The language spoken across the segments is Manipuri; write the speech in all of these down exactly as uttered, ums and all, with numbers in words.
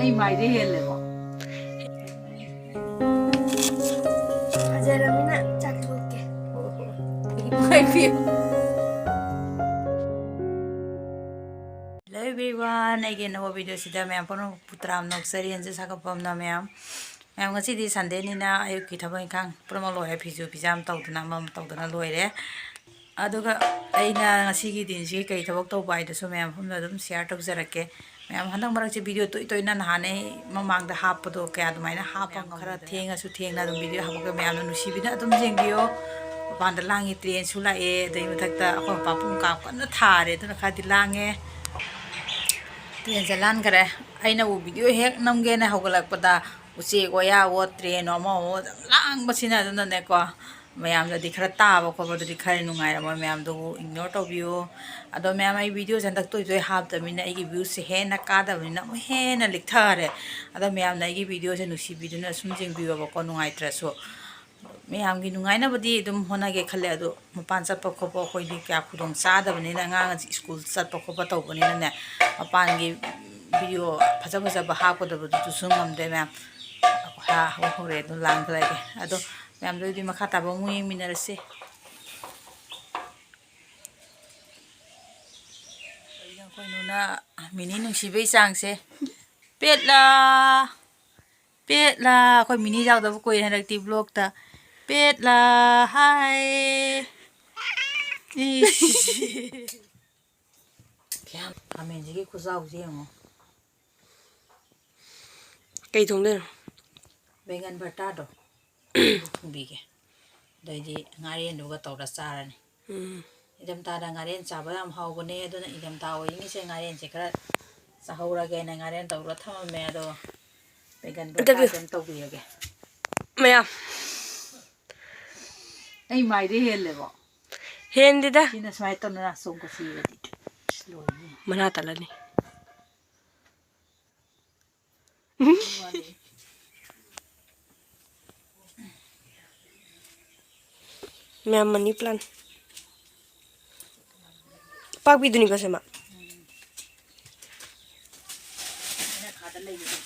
ꯑꯩ ꯃꯥꯏꯗꯩ ꯍꯦꯜꯂꯦꯀꯣ꯫ ꯐꯖꯔꯕꯅꯤꯅ ꯆꯥꯛ ꯊꯣꯛꯀꯦ꯫ Hello everyone, ꯑꯩꯒꯤ ꯑꯅꯧꯕ ꯚꯤꯗꯤꯑꯣꯁꯤꯗ ꯃꯌꯥꯝ ꯄꯨꯝꯅꯃꯛꯄꯨ ꯇꯔꯥꯝꯅ ꯑꯣꯛꯆꯔꯤ꯫ ꯍꯟꯖꯤꯛ ꯁꯥꯒꯠꯄꯝꯅ ꯃꯌꯥꯝ꯫ ꯃꯌꯥꯝ, ꯉꯁꯤꯗꯤ ꯁꯟꯗꯦꯅꯤꯅ ꯑꯌꯨꯛꯀꯤ ꯊꯕꯛ ꯏꯪꯈꯥꯡ ꯄꯨꯝꯅꯃꯛ ꯂꯣꯏꯔꯦ꯫ ꯐꯤꯁꯨ ꯐꯤꯖꯥꯝ ꯇꯧꯗꯅ, ꯑꯃ ꯑꯃ ꯇꯧꯗꯅ ꯂꯣꯏꯔꯦ꯫ ꯑꯗꯨꯒ ꯑꯩꯅ ꯉꯁꯤꯒꯤ ꯗꯤꯟꯁꯤꯒꯤ ꯀꯔꯤ ꯊꯕꯛ ꯇꯧꯕ ꯍꯥꯏꯗꯨꯁꯨ ꯃꯌꯥꯝ ꯄꯨꯝꯅ ꯑꯗꯨꯝ ꯁꯤꯌꯥꯔ ꯇꯧꯖꯔꯛꯀꯦ꯫ ꯃꯌꯥꯝ, ꯍꯟꯗꯛ ꯃꯔꯛꯁꯦ ꯚꯤꯗꯤꯑꯣ ꯇꯣꯏ ꯇꯣꯏꯅ ꯅꯍꯥꯟ ꯑꯩ ꯃꯃꯥꯡꯗ ꯍꯥꯞꯄꯗꯣ ꯀꯌꯥ ꯑꯗꯨꯃꯥꯏꯅ ꯍꯥꯞꯄ ꯃꯌꯥꯝ, ꯈꯔ ꯉꯝꯗ꯭ꯔꯦ꯫ ꯊꯦꯡꯉꯁꯨ ꯊꯦꯡꯅ ꯑꯗꯨꯝ ꯚꯤꯗꯤꯑꯣ ꯍꯥꯞꯄꯛꯀꯦ꯫ ꯃꯌꯥꯝꯅ ꯅꯨꯡꯁꯤꯕꯤꯅ ꯑꯗꯨꯝ ꯌꯦꯡꯕꯤꯌꯣ꯫ ꯃꯄꯥꯟꯗ ꯂꯥꯡꯉꯤ, ꯇ꯭ꯔꯦꯟꯁꯨ ꯂꯥꯛꯑꯦ, ꯑꯗꯩ ꯃꯊꯛꯇ ꯑꯩꯈꯣꯏ ꯃꯄꯥ ꯄꯨꯡ ꯀꯥꯞ ꯀꯟꯅ ꯊꯥꯔꯦ, ꯑꯗꯨꯅ ꯈꯔꯗꯤ ꯂꯥꯡꯉꯦ꯫ ꯇ꯭ꯔꯦꯟꯁꯦ ꯂꯥꯟꯈꯔꯦ꯫ ꯑꯩꯅꯕꯨ ꯚꯤꯗꯤꯑꯣ ꯍꯦꯛ ꯅꯝꯒꯦꯅ ꯍꯧꯒꯠꯂꯛꯄꯗ ꯎꯆꯦꯛ ꯋꯥꯌꯥꯋꯣ, ꯇ꯭ꯔꯦꯟ ꯑꯃꯋꯣ ꯌꯥꯝ ꯂꯥꯡꯕꯁꯤꯅ꯫ ꯑꯗꯨꯅꯅꯦꯀꯣ, ꯃꯌꯥꯝꯗꯗꯤ ꯈꯔ ꯇꯥꯕ ꯈꯣꯠꯄꯗꯗꯤ ꯈꯔ ꯅꯨꯡꯉꯥꯏꯔꯝꯃꯣꯏ, ꯃꯌꯥꯝꯗꯨꯕꯨ ꯏꯒꯅꯣꯔ ꯇꯧꯕꯤꯌꯨ꯫ ꯑꯗꯣ ꯃꯌꯥꯝ, ꯑꯩ ꯚꯤꯗꯤꯑꯣꯁꯦ ꯍꯟꯗꯛ ꯇꯣꯏ ꯇꯣꯏ ꯍꯥꯞꯇꯕꯅꯤꯅ ꯑꯩꯒꯤ ꯚ꯭ꯌꯨꯁꯦ ꯍꯦꯟꯅ ꯀꯥꯗꯕꯅꯤꯅ ꯑꯃꯨꯛ ꯍꯦꯟꯅ ꯂꯤꯛꯊꯔꯦ꯫ ꯑꯗꯣ ꯃꯌꯥꯝꯅ ꯑꯩꯒꯤ ꯚꯤꯗꯤꯑꯣꯁꯦ ꯅꯨꯡꯁꯤꯕꯤꯗꯨꯅ ꯁꯨꯝ ꯌꯦꯡꯕꯤꯌꯣꯕꯀꯣ, ꯅꯨꯡꯉꯥꯏꯇ꯭ꯔꯁꯨ꯫ ꯃꯌꯥꯝꯒꯤ ꯅꯨꯡꯉꯥꯏꯅꯕꯗꯤ ꯑꯗꯨꯝ ꯍꯣꯠꯅꯒꯦ ꯈꯜꯂꯦ, ꯑꯗꯣ ꯃꯄꯥꯟ ꯆꯠꯄ ꯈꯣꯠꯄ ꯑꯩꯈꯣꯏꯗꯤ ꯀꯌꯥ ꯈꯨꯗꯣꯡ ꯆꯥꯗꯕꯅꯤꯅ, ꯑꯉꯥꯡ ꯑꯁꯤ ꯁ꯭ꯀꯨꯜ ꯆꯠꯄ ꯈꯣꯠꯄ ꯇꯧꯕꯅꯤꯅꯅꯦ, ꯃꯄꯥꯟꯒꯤ ꯚꯤꯗꯤꯑꯣ ꯐꯖ ꯐꯖꯕ ꯍꯥꯞꯀꯗꯕꯗꯨꯁꯨ ꯉꯝꯗꯦ ꯃꯌꯥꯝ꯫ ꯍꯥ, ꯍꯧꯔꯦ ꯑꯗꯨꯝ ꯂꯥꯡꯊꯔꯛꯑꯒꯦ꯫ ꯑꯗꯣ ꯃꯌꯥꯝꯗꯨꯗꯤ ꯃꯈꯥ ꯇꯥꯕ ꯑꯃꯨꯛ ꯌꯦꯡꯃꯤꯟꯅꯔꯁꯤ꯫ ꯑꯩꯈꯣꯏ ꯅꯨꯅ ꯃꯤꯅꯤ ꯅꯨꯡꯁꯤꯕꯩ ꯆꯥꯡꯁꯦ꯫ ꯄꯦꯠꯂꯥ! ꯄꯦꯠꯂꯥ! ꯑꯩꯈꯣꯏ ꯃꯤꯅꯤ ꯌꯥꯎꯗꯕ ꯀꯨꯏꯔꯦ ꯍꯟꯗꯛꯇꯤ ꯕ꯭ꯂꯣꯛꯇ꯫ ꯄꯦꯠꯂꯥ! ꯍꯥꯏ! ꯏꯁ! ꯈꯥꯃꯦꯟꯁꯤꯒꯤ ꯈꯨꯆꯥꯎꯁꯦ ꯌꯦꯡꯉꯣ꯫ ꯀꯩ ꯊꯣꯡꯗꯣꯏꯅꯣ? ꯕꯦꯡꯒꯟ ꯚꯔꯇꯥꯗꯣ ꯊꯣꯡꯕꯤꯒꯦ꯫ ꯑꯗꯩꯗꯤ ꯉꯥꯔꯦꯟꯗꯨꯒ ꯇꯧꯔ ꯆꯥꯔꯅꯤ꯫ ꯎꯝ꯫ ꯏꯪꯊꯝꯊꯥꯗ ꯉꯥꯔꯦꯟ ꯆꯥꯕ ꯌꯥꯝ ꯍꯥꯎꯕꯅꯦ, ꯑꯗꯨꯅ ꯏꯪꯊꯝꯊꯥ ꯑꯣꯏꯔꯤꯉꯩꯁꯦ ꯉꯥꯔꯦꯟꯁꯦ ꯈꯔ ꯆꯥꯍꯧꯔꯒꯦꯅ ꯉꯥꯔꯦꯟ ꯇꯧꯔ ꯊꯝꯃꯝꯃꯦ꯫ ꯑꯗꯣ ꯕꯦꯡꯒꯟ ꯑꯗꯨꯗꯤ ꯚꯔꯇꯥꯁꯦ ꯑꯗꯨꯝ ꯇꯧꯕꯤꯔꯒꯦ꯫ ꯃꯌꯥꯝ꯫ ꯑꯩ ꯃꯥꯏꯗꯩ ꯍꯦꯜꯂꯦꯕꯣ꯫ ꯍꯦꯟꯗꯦꯗ꯫ ꯁꯤꯅ ꯁꯨꯃꯥꯏꯅ ꯇꯧꯅ ꯅꯥꯆꯣꯝꯒ ꯁꯤꯔꯗꯤ꯫ ꯂꯣꯏꯔꯦ꯫ ꯃꯅꯥ ꯇꯠꯂꯅꯤ꯫ ꯃꯌꯥꯝ ꯃꯅꯤ ꯄ꯭ꯂꯥꯟ꯫ ꯄꯥꯛꯄꯤꯗꯨꯅꯤꯀꯣ ꯁꯦ ꯃꯥ꯫ ꯂꯩꯕꯗꯣ꯫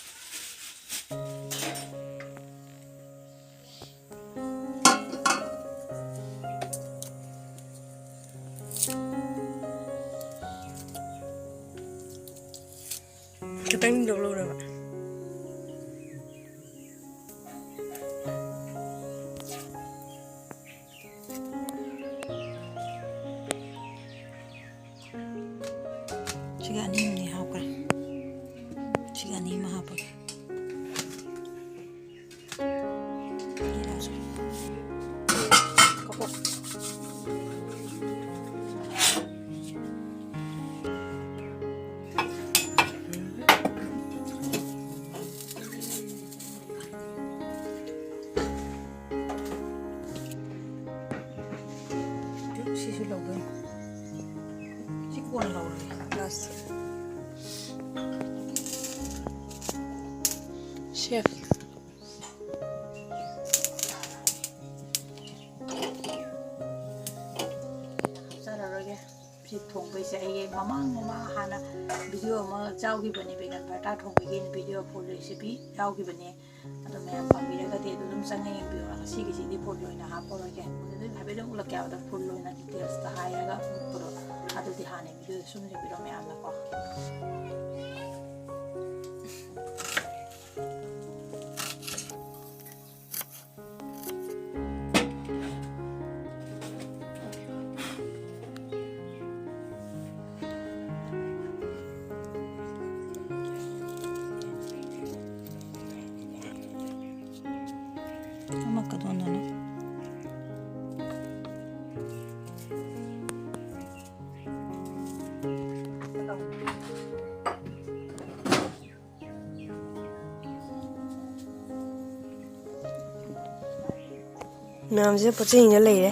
ꯈꯤꯇꯪ ꯂꯧꯔꯒ꯫ ꯁꯤꯒ ꯑꯅꯤ ꯑꯃꯅꯤ ꯍꯥꯞꯈ꯭ꯔꯦ꯫ ꯁꯤꯒ ꯑꯅꯤ ꯑꯃ ꯍꯥꯞꯄꯒꯦ꯫ ꯁꯤꯁꯨ ꯂꯧꯗꯣꯏꯅꯤ꯫ ꯁꯤ ꯀꯣꯟꯅ ꯂꯧꯔꯒꯦ, ꯂꯥꯁꯇ꯫ ꯁꯦꯐ꯫ ꯍꯥꯞꯆꯔꯔꯣꯏꯒꯦ꯫ ꯁꯤ ꯊꯣꯡꯕꯩꯁꯦ ꯑꯩ ꯃꯃꯥꯡ ꯃꯃꯥꯡ ꯍꯥꯟꯅ ꯚꯤꯗꯤꯑꯣ ꯑꯃ ꯌꯥꯎꯈꯤꯕꯅꯦ, ꯕꯦꯒꯟ ꯄꯔꯇꯥ ꯊꯣꯡꯕꯒꯤ ꯚꯤꯗꯤꯑꯣ ꯐꯨꯜ ꯔꯦꯁꯤꯄꯤ ꯌꯥꯎꯈꯤꯕꯅꯦ꯫ ꯑꯗꯣ ꯃꯌꯥꯝ ꯄꯥꯝꯕꯤꯔꯒꯗꯤ ꯑꯗꯨ ꯑꯗꯨꯝ ꯆꯪꯉ ꯌꯦꯡꯕꯤꯌꯨ꯫ ꯉꯁꯤꯒꯤꯁꯤꯗꯤ ꯐꯨꯜ ꯑꯣꯏꯅ ꯍꯥꯞꯄꯔꯣꯏꯒꯦ꯫ ꯑꯗꯨꯗꯤ ꯍꯥꯏꯐꯦꯠ ꯑꯗꯨꯝ ꯎꯠꯂꯛꯀꯦ ꯍꯥꯏꯕꯗ ꯐꯨꯜ ꯑꯣꯏꯅ ꯗꯤꯇꯦꯜꯁꯇ ꯍꯥꯏꯔꯒ ꯎꯠꯄꯗꯣ꯫ ꯑꯗꯨꯗꯤ ꯍꯥꯟꯅ ꯚꯤꯗꯤꯑꯣꯗ ꯁꯨꯝ ꯌꯦꯡꯕꯤꯔꯣ ꯃꯌꯥꯝꯅꯀꯣ꯫ ꯑꯃꯛꯀꯗꯣꯟꯗꯅ꯫ ꯃꯌꯥꯝꯁꯦ ꯄꯣꯠꯆꯩꯁꯤꯡꯁꯦ ꯂꯩꯔꯦ꯫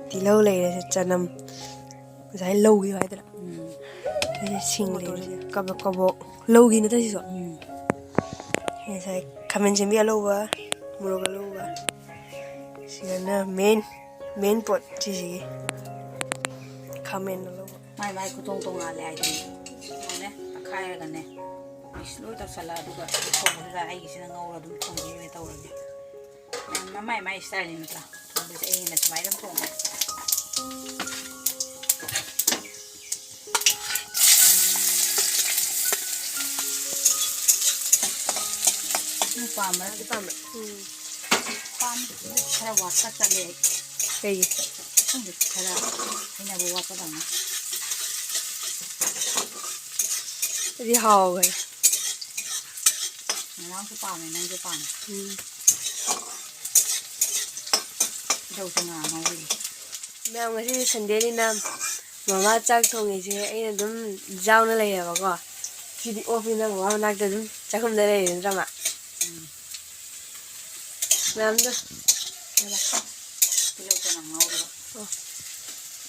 ꯇꯤꯜꯍꯧ ꯂꯩꯔꯦ, ꯆꯅꯝ, ꯉꯁꯥꯏ ꯂꯧꯒꯤ ꯍꯥꯏꯗꯅ꯫ ꯎꯝ꯫ ꯑꯗꯩ ꯁꯤꯡ ꯂꯩꯔꯦ꯫ ꯀꯕꯣꯛ ꯀꯕꯣꯛ ꯂꯧꯒꯤ ꯅꯠꯇ꯭ꯔ ꯁꯤꯁꯨ? ꯎꯝ꯫ ꯉꯁꯥꯏ ꯈꯥꯃꯦꯟ ꯁꯦꯝꯕꯤ ꯑꯂꯧꯕ, ꯃꯣꯔꯣꯛ ꯑꯂꯧꯕ꯫ ꯁꯤꯒꯅ ꯃꯦꯟ, ꯃꯦꯟ ꯄꯣꯠ ꯁꯤꯁꯤꯒꯤ ꯈꯥꯃꯦꯟ ꯑꯂꯧꯕ꯫ ꯃꯥꯏ ꯃꯥꯏ ꯈꯨꯊꯣꯡ ꯇꯣꯡꯉꯥꯜꯂꯦ ꯍꯥꯏꯗꯨꯅꯤ꯫ ꯌꯦꯡꯉꯨꯅꯦ, ꯇꯛꯈꯥꯏꯔꯒꯅꯦ꯫ ꯃꯤꯛꯁ ꯂꯣꯏ ꯇꯧꯁꯜꯂ, ꯑꯗꯨꯒ ꯊꯣꯡꯕꯗꯨꯗ ꯑꯩꯒꯤꯁꯤꯅ ꯉꯧꯔ ꯑꯗꯨꯝ ꯊꯣꯡꯕꯤꯔꯒꯦ ꯇꯧꯔꯒꯦ꯫ ꯃꯌꯥꯝ ꯃꯥꯏ ꯃꯥꯏ ꯏꯁꯇꯥꯏꯜꯅꯤ ꯅꯠꯇ꯭ꯔꯥ? ꯊꯣꯡꯕꯁꯦ ꯑꯩꯅ ꯁꯨꯃꯥꯏꯅ ꯑꯗꯨꯝ ꯊꯣꯡꯉꯦ꯫ ꯅꯪ ꯄꯥꯝꯕ꯭ꯔꯥ? ꯑꯗꯨ ꯄꯥꯝꯕ꯭ꯔꯥ? ꯎꯝ꯫ ꯄꯥꯝꯃꯤ꯫ ꯈꯔ ꯋꯥꯠꯄ ꯆꯠꯂꯦ ꯑꯩ꯫ ꯀꯩꯒꯤ? ꯈꯪꯗꯦ, ꯈꯔ ꯍꯩꯅꯕ ꯋꯥꯠꯄꯗꯧꯅ꯫ ꯑꯩꯗꯤ ꯍꯥꯎꯈ꯭ꯔꯦ꯫ ꯅꯅꯥꯎꯁꯨ ꯄꯥꯝꯃꯦ, ꯅꯪꯁꯨ ꯄꯥꯝꯃꯦ꯫ ꯎꯝ꯫ ꯇꯤꯜꯍꯧꯁꯨ ꯉꯥ ꯉꯧꯔꯤ꯫ ꯃꯌꯥꯝ, ꯉꯁꯤꯗꯤ ꯁꯟꯗꯦꯅꯤꯅ ꯃꯃꯥ ꯆꯥꯛ ꯊꯣꯡꯉꯤꯁꯦ ꯑꯩꯅ ꯑꯗꯨꯝ ꯌꯥꯎꯅ ꯂꯩꯔꯦꯕꯀꯣ꯫ ꯁꯤꯗꯤ ꯑꯣꯐꯅꯤꯅ ꯃꯃꯥ ꯃꯅꯥꯛꯇ ꯑꯗꯨꯝ ꯆꯥꯛꯈꯨꯝꯗ ꯂꯩꯔꯦ, ꯅꯠꯇ꯭ꯔ, ꯃꯥ? ꯎꯝ꯫ ꯃꯌꯥꯝꯗꯣ꯫ ꯇꯤꯜꯍꯧ ꯆꯅꯝ ꯉꯧꯔꯒ꯫ ꯑꯣ꯫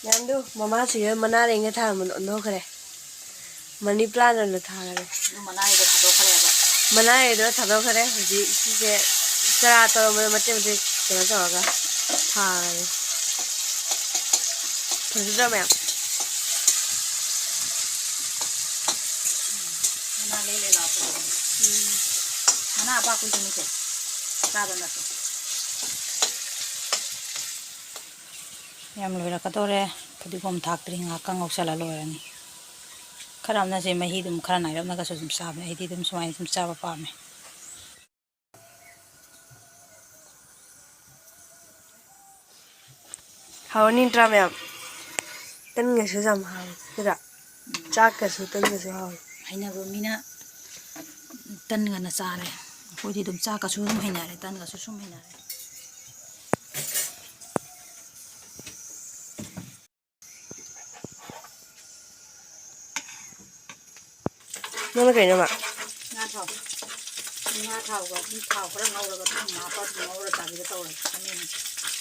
ꯃꯌꯥꯝꯗꯣ, ꯃꯃꯥꯁꯤꯒ ꯃꯅꯥ ꯂꯦꯡꯉ ꯊꯥꯔꯝꯕꯗꯣ ꯑꯣꯟꯊꯣꯛꯈ꯭ꯔꯦ꯫ ꯃꯅꯤ ꯄ꯭ꯂꯥꯟ ꯑꯣꯏꯅ ꯊꯥꯔꯒꯦ꯫ ꯑꯗꯨ ꯃꯅꯥꯒꯤꯗꯣ ꯊꯥꯗꯣꯛꯈ꯭ꯔꯦꯕ꯫ ꯃꯅꯥꯒꯤꯗꯣ ꯊꯥꯗꯣꯛꯈ꯭ꯔꯦ꯫ ꯍꯧꯖꯤꯛ ꯁꯤꯁꯦ ꯆꯔꯥ ꯇꯧꯔꯝꯕꯗꯣ ꯃꯇꯦꯛ ꯃꯇꯦꯛ ꯀꯩꯅꯣ ꯇꯧꯔꯒ ꯊꯥꯔꯒꯦ꯫ ꯐꯖꯗ꯭ꯔꯣ ꯃꯌꯥꯝ? ꯃꯅꯥ ꯂꯦ ꯂꯦ ꯂꯥꯎꯕꯗꯣ꯫ ꯎꯝ꯫ ꯃꯅꯥ ꯑꯄꯥꯛꯄꯤꯗꯨꯅꯤꯁꯦ꯫ ꯆꯥꯕ ꯅꯠꯇꯦ꯫ ꯌꯥꯝ ꯂꯣꯏꯔꯛꯀꯗꯧꯔꯦ꯫ ꯐꯗꯤꯒꯣꯝ ꯊꯥꯛꯇ꯭ꯔꯤ, ꯉꯥꯏꯍꯥꯛꯇꯪ ꯉꯧꯁꯜꯂ ꯂꯣꯏꯔꯅꯤ꯫ ꯈꯔ ꯑꯃꯅꯁꯦ ꯃꯍꯤ ꯑꯗꯨꯝ ꯈꯔ ꯅꯥꯏꯔꯞꯅꯒꯁꯨ ꯑꯗꯨꯝ ꯆꯥꯕꯅꯦ, ꯑꯩꯗꯤ ꯑꯗꯨꯝ ꯁꯨꯃꯥꯏꯅ ꯁꯨꯝ ꯆꯥꯕ ꯄꯥꯝꯃꯦ꯫ ꯍꯥꯎꯅꯤ ꯅꯠꯇ꯭ꯔꯥ ꯃꯌꯥꯝ? ꯇꯟꯒꯁꯨ ꯌꯥꯝ ꯍꯥꯎꯋꯤ, ꯅꯠꯇ꯭ꯔꯥ? ꯆꯥꯛꯀꯁꯨ ꯇꯟꯒꯁꯨ ꯍꯥꯎꯋꯤ꯫ ꯍꯩꯅꯕ ꯃꯤꯅ ꯇꯟꯒꯅ ꯆꯥꯔꯦ꯫ ꯑꯩꯈꯣꯏꯗꯤ ꯑꯗꯨꯝ ꯆꯥꯛꯀꯁꯨ ꯑꯗꯨꯝ ꯍꯩꯅꯔꯦ, ꯇꯟꯒꯁꯨ ꯁꯨꯝ ꯍꯩꯅꯔꯦ꯫ ꯅꯪꯅ ꯀꯩꯅꯣꯕ? ꯉꯥ ꯊꯥꯎ꯫ ꯉꯥ ꯊꯥꯎꯒ ꯑꯗꯨꯝ ꯊꯥꯎ ꯈꯔ ꯉꯧꯔꯒ ꯑꯗꯨꯝ ꯍꯥꯞꯄ ꯑꯗꯨꯝ ꯉꯧꯔ ꯆꯥꯕꯤꯗ ꯇꯧꯔꯦ꯫ ꯈꯥꯃꯦꯟ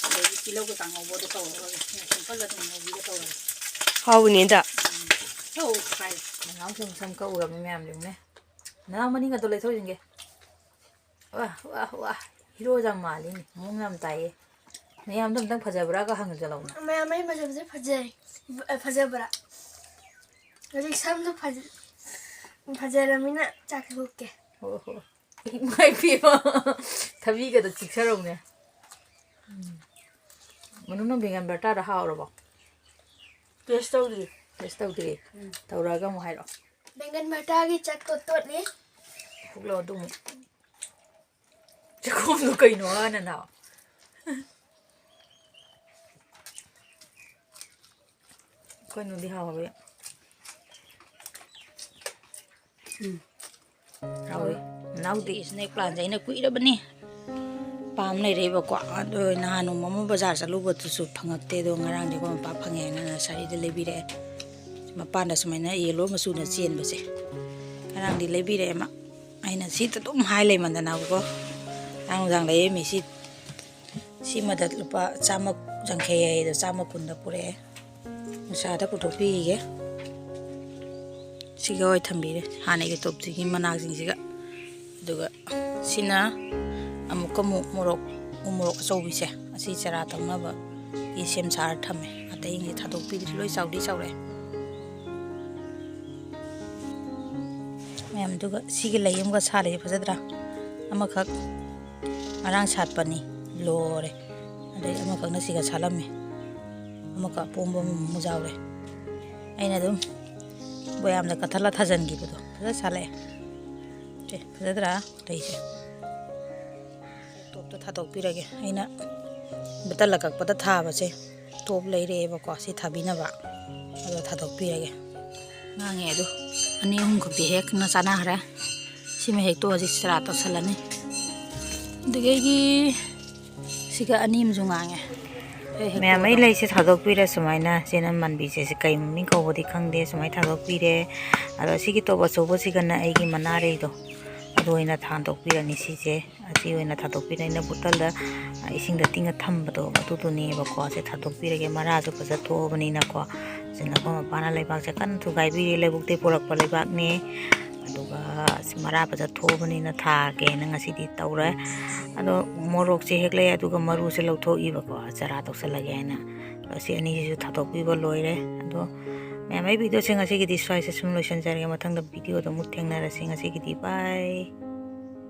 ꯑꯗꯒꯤ ꯇꯤꯜꯍꯧꯒ ꯀꯥꯡꯉꯧꯕꯗ ꯇꯧꯔꯒ ꯁꯤꯝꯄꯜꯗ ꯑꯗꯨꯝ ꯉꯧꯕꯤꯒ ꯇꯧꯔꯦ꯫ ꯍꯥꯎꯕꯅꯦ ꯑꯗ꯫ ꯎꯝ꯫ ꯊꯧ ꯀꯥꯏ꯫ ꯅꯅꯥꯎ ꯁꯨꯝ ꯁꯝ ꯀꯛꯎꯔꯕꯅꯤ ꯃꯌꯥꯝ ꯌꯦꯡꯉꯨꯅꯦ꯫ ꯅꯅꯥꯎ ꯃꯅꯤꯡ ꯑꯗꯣ ꯂꯩꯊꯧ ꯌꯦꯡꯒꯦ꯫ ꯋꯥ, ꯋꯥ, ꯋꯥ꯫ ꯍꯤꯔꯣ ꯌꯥꯝ ꯃꯥꯜꯂꯤꯅꯦ꯫ ꯃꯑꯣꯡ ꯌꯥꯝ ꯇꯥꯏꯌꯦ꯫ ꯃꯌꯥꯝꯗꯣ ꯑꯝꯇꯪ ꯐꯖꯕ꯭ꯔꯥꯒ ꯍꯪꯖꯜꯂꯧꯅ꯫ ꯃꯌꯥꯝ ꯑꯩ ꯃꯁꯛꯁꯦ ꯐꯖꯩ꯫ ꯑ, ꯐꯖꯕ꯭ꯔꯥ? ꯍꯧꯖꯤꯛ ꯁꯝꯗꯣ ꯐꯖ-, ꯐꯖꯔꯃꯤꯅ ꯆꯥꯛ ꯊꯣꯛꯀꯦ꯫ ꯑꯣ ꯍꯣ꯫ ꯏꯃꯥꯏ ꯄꯦꯝꯃ꯫ ꯊꯕꯤꯒꯗꯣ ꯆꯤꯛꯊꯔꯧꯅꯦ꯫ ꯎꯝ꯫ ꯃꯅꯨꯡ ꯅꯪ ꯕꯦꯡꯒꯟ ꯚꯔꯇꯥꯗꯣ ꯍꯥꯎꯔꯕꯣ? Taste ꯇꯧꯗ꯭ꯔꯤ꯫ Taste ꯇꯧꯗ꯭ꯔꯤ? ꯎꯝ꯫ ꯇꯧꯔꯛꯑꯒ ꯑꯃꯨꯛ ꯍꯥꯏꯔꯛꯑꯣ꯫ ꯕꯦꯡꯒꯟ ꯚꯔꯇꯥꯒꯤ ꯆꯥꯛꯇꯣ ꯇꯣꯠꯂꯤ꯫ ꯍꯨꯛꯂꯣ ꯑꯗꯨ ꯑꯃꯨꯛ꯫ ꯆꯥꯛꯈꯣꯝꯗꯣ ꯀꯩꯅꯣ ꯍꯥꯟꯅꯅ꯫ ꯀꯩꯅꯣꯗꯤ ꯍꯥꯎꯋꯦ꯫ ꯎꯝ꯫ ꯍꯥꯎꯋꯦ꯫ ꯅꯅꯥꯎꯗꯤ snake plantꯁꯦ ꯑꯩꯅ ꯀꯨꯏꯔꯕꯅꯤ ꯄꯥꯝ ꯂꯩꯔꯛꯏꯕꯀꯣ꯫ ꯑꯗꯣ ꯅꯍꯥꯟ ꯅꯣꯡꯃ ꯑꯃ ꯕꯖꯥꯔ ꯆꯠꯂꯨꯕꯗꯨꯁꯨ ꯐꯪꯉꯛꯇꯦ꯫ ꯑꯗꯣ ꯉꯔꯥꯡꯗꯤ ꯑꯩꯈꯣꯏ ꯃꯄꯥ ꯐꯪꯉꯦꯅ nurseryꯗ ꯂꯩꯕꯤꯔꯛꯑꯦ꯫ ꯃꯄꯥꯟꯗ ꯁꯨꯃꯥꯏꯅ yellow ꯃꯆꯨꯅ ꯆꯦꯟꯕꯁꯦ꯫ ꯉꯔꯥꯡꯗꯤ ꯂꯩꯕꯤꯔꯛꯑꯦ ꯃꯥ꯫ ꯑꯩꯅ ꯁꯤꯗ ꯑꯗꯨꯝ ꯍꯥꯏ ꯂꯩꯃꯟꯗꯅꯕꯀꯣ꯫ ꯉꯔꯥꯡ ꯅꯨꯡꯗꯥꯡ ꯂꯩꯔꯝꯃꯤ ꯁꯤ꯫ ꯁꯤꯃꯗ ꯂꯨꯄꯥ ꯆꯥꯝꯃ ꯌꯥꯡꯈꯩ ꯍꯥꯏꯗꯣ ꯆꯥꯝꯃ ꯀꯨꯟꯗ ꯄꯨꯔꯛꯑꯦ꯫ ꯅꯨꯡꯁꯥꯗ ꯄꯨꯊꯣꯛꯄꯤꯈꯤꯒꯦ꯫ ꯁꯤꯒ ꯑꯣꯏ ꯊꯝꯕꯤꯔꯦ ꯍꯥꯟꯅꯒꯤ ꯇꯣꯞꯁꯤꯒꯤ ꯃꯅꯥꯁꯤꯡꯁꯤꯒ꯫ ꯑꯗꯨꯒ ꯁꯤꯅ ꯑꯃꯨꯛꯀ ꯑꯃꯨꯛ ꯃꯣꯔꯣꯛ, ꯎ ꯃꯣꯔꯣꯛ ꯑꯆꯧꯕꯤꯁꯦ, ꯑꯁꯤ ꯆꯔꯥ ꯇꯧꯅꯕꯒꯤ ꯁꯦꯝ ꯁꯥꯔ ꯊꯝꯃꯦ꯫ ꯑꯇꯩꯁꯤꯡꯁꯦ ꯊꯥꯗꯣꯛꯄꯤꯗ꯭ꯔꯤ, ꯂꯣꯏ ꯆꯥꯎꯗꯤ ꯆꯥꯎꯔꯛꯑꯦ꯫ ꯃꯌꯥꯝ, ꯑꯗꯨꯒ ꯁꯤꯒꯤ ꯂꯩ ꯑꯃꯒ ꯁꯥꯠꯂꯦ, ꯐꯖꯗ꯭ꯔꯥ? ꯑꯃꯈꯛ ꯉꯔꯥꯡ ꯁꯥꯠꯄꯅꯤ, ꯂꯣꯏꯔꯦ꯫ ꯑꯗꯩ ꯑꯃꯈꯛꯅ ꯁꯤꯒ ꯁꯥꯠꯂꯝꯃꯦ, ꯑꯃꯈꯛ ꯑꯄꯣꯝꯕ ꯑꯃꯃꯨꯛ ꯌꯥꯎꯔꯦ꯫ ꯑꯩꯅ ꯑꯗꯨꯝ ꯕꯣꯌꯥꯝꯗ ꯀꯠꯊꯠꯂ ꯊꯥꯖꯤꯟꯈꯤꯕꯗꯣ ꯐꯖ ꯁꯥꯠꯂꯛꯑꯦ꯫ ꯁꯦ, ꯐꯖꯗ꯭ꯔꯥ ꯂꯩꯁꯦ? ꯇꯣꯞꯇ ꯊꯥꯗꯣꯛꯄꯤꯔꯒꯦ꯫ ꯑꯩꯅ ꯕꯇꯜ ꯑꯀꯛꯄꯗ ꯊꯥꯕꯁꯦ ꯇꯣꯞ ꯂꯩꯔꯛꯑꯦꯕꯀꯣ, ꯁꯤ ꯊꯥꯕꯤꯅꯕ꯫ ꯑꯗꯣ ꯊꯥꯗꯣꯛꯄꯤꯔꯒꯦ꯫ ꯉꯥꯡꯉꯦ ꯑꯗꯣ ꯑꯅꯤ ꯑꯍꯨꯝ ꯈꯛꯇꯤ ꯍꯦꯛꯅ ꯆꯥꯅꯈ꯭ꯔꯦ꯫ ꯁꯤꯃ ꯍꯦꯛꯇꯣꯛꯑꯁꯤ, ꯆꯔꯥ ꯇꯧꯁꯜꯂꯅꯤ꯫ ꯑꯗꯒꯤ ꯁꯤꯒ ꯑꯅꯤ ꯑꯃꯁꯨ ꯉꯥꯡꯉꯦ꯫ ꯑꯩ ꯍꯦꯛꯇꯣꯛꯑꯗꯧꯅꯤ꯫ ꯃꯌꯥꯝ, ꯑꯩ ꯂꯩꯁꯦ ꯊꯥꯗꯣꯛꯄꯤꯔꯦ ꯁꯨꯃꯥꯏꯅ꯫ ꯆꯦꯅꯝ ꯃꯥꯟꯕꯤꯁꯦ, ꯁꯤ ꯀꯩ ꯃꯃꯤꯡ ꯀꯧꯕꯗꯤ ꯈꯪꯗꯦ, ꯁꯨꯃꯥꯏꯅ ꯊꯥꯗꯣꯛꯄꯤꯔꯦ꯫ ꯑꯗꯣ ꯁꯤꯒꯤ ꯇꯣꯞ ꯑꯆꯧꯕꯁꯤꯒꯅ ꯑꯩꯒꯤ ꯃꯅꯥꯔꯩꯗꯣ, ꯑꯗꯨ ꯑꯣꯏꯅ ꯊꯥꯗꯣꯛꯄꯤꯔꯅꯤ ꯁꯤꯁꯦ꯫ ꯑꯁꯤ ꯑꯣꯏꯅ ꯊꯥꯗꯣꯛꯄꯤꯔꯦ꯫ ꯑꯩꯅ ꯕꯣꯇꯜꯗ, ꯑ, ꯏꯁꯤꯡꯗ ꯇꯤꯡꯉ ꯊꯝꯕꯗꯣ ꯑꯗꯨꯗꯨꯅꯦꯕꯀꯣ꯫ ꯁꯦ ꯊꯥꯗꯣꯛꯄꯤꯔꯒꯦ꯫ ꯃꯔꯥꯁꯨ ꯐꯖ ꯊꯣꯛꯑꯕꯅꯤꯅꯀꯣ꯫ ꯁꯤꯅ ꯑꯩꯈꯣꯏ ꯃꯄꯥꯅ ꯂꯩꯕꯥꯛꯁꯦ ꯀꯟꯅ ꯊꯨꯒꯥꯏꯕꯤꯔꯤ꯫ ꯂꯧꯕꯨꯛꯇꯩ ꯄꯨꯔꯛꯄ ꯂꯩꯕꯥꯛꯅꯦ꯫ ꯑꯗꯨꯒ ꯑꯁ, ꯃꯔꯥ ꯐꯖ ꯊꯣꯛꯑꯕꯅꯤꯅ ꯊꯥꯒꯦꯅ ꯉꯁꯤꯗꯤ ꯇꯧꯔꯦ꯫ ꯑꯗꯣ ꯃꯣꯔꯣꯛꯁꯦ ꯍꯦꯛꯂꯛꯑꯦ, ꯑꯗꯨꯒ ꯃꯔꯨꯁꯦ ꯂꯧꯊꯣꯛꯏꯕꯀꯣ, ꯆꯔꯥ ꯇꯧꯁꯜꯂꯒꯦ ꯍꯥꯏꯅ꯫ ꯑꯗꯣ ꯁꯤ ꯑꯅꯤꯁꯤꯁꯨ ꯊꯥꯗꯣꯛꯄꯤꯕ ꯂꯣꯏꯔꯦ꯫ ꯑꯗꯣ ꯃꯌꯥꯝ, ꯑꯩ videoꯁꯦ ꯉꯁꯤꯒꯤꯗꯤ ꯁ꯭ꯋꯥꯏꯁꯦ ꯁꯨꯝ ꯂꯣꯏꯁꯤꯟꯖꯔꯒꯦ꯫ ꯃꯊꯪꯗ videoꯗ ꯑꯃꯨꯛ ꯊꯦꯡꯅꯔꯁꯤ꯫ ꯉꯁꯤꯒꯤꯗꯤ bye꯫